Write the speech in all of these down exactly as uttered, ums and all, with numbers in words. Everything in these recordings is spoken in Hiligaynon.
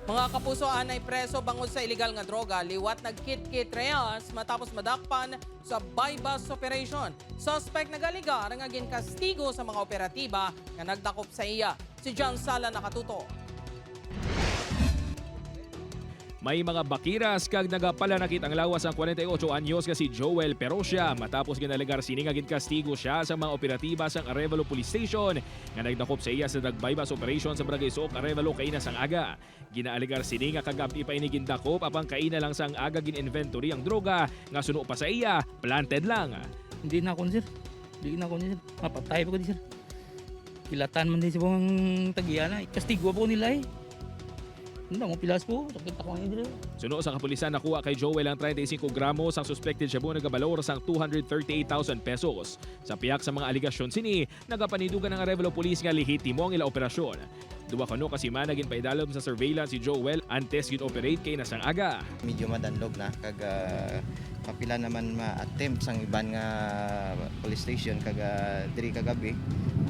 Mga kapuso, anay preso bangod sa iligal nga droga, liwat nagkitkit Reyes matapos madakpan sa buy-bust operation. Suspect nag-alegar nga ginkastigo sa mga operatiba nga nagdakop sa iya. Si John Sala nakatuto. May mga bakiras kag nagapalanakit ang lawas sang kwarenta y ocho anyos nga si Joel Perosia matapos ginalegar sini nga ginkastigo siya sa mga operatiba sang Arevalo Police Station nga nagdakop sa iya sa nag-buy-bust operation sa Barangay Sook, Arevalo, kaina sang aga. Ginaalegar sini nga kagab-i pa ini gindakop, apang kaina lang sang aga gin-inventory ang droga nga suno pa sa iya, planted lang. Hindi na ako, sir. Hindi na ako, sir. Mapatay pa ko di, sir. Kilatan man din sa mga tagiana. Kastigo pa ko nila eh. Hindi mo pilas po. Sakit ako ang idre. Suno sa kapulisan, nakuha kay Joel ang treinta y cinco gramo sang suspected shabu nga nagabalor sang two hundred thirty-eight thousand pesos. Sa pihak sa mga alegasyon sini, nagapanindugan ang Arevalo Police nga lehitimo ang ila operasyon. Duha kuno ka semana ginpaidalom sa surveillance si Joel antes gin-operate kaina sang aga. Medyo madanlog na kag ah, kapila naman ma-attempt sang iban nga police station kag ah, diri kagabi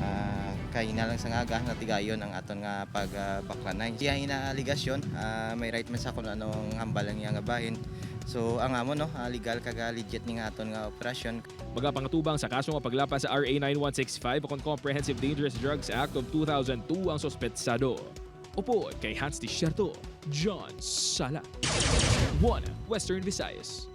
ah, kaina lang sang aga natigayon ang aton nga pag ah, baklanay. Siya ina aligasyon ah, may right man sa kung anong hambal ang iya nga bahin. So ang amo no ah, legal kag ah, legit ni nga aton nga operasyon. Magapangatubang sa kaso nga paglapas sa R A nine one six five ukon Comprehensive Dangerous Drugs Act of two thousand two ang suspetsado. Upod kay Hans Desierto, John Sala. One Western Visayas.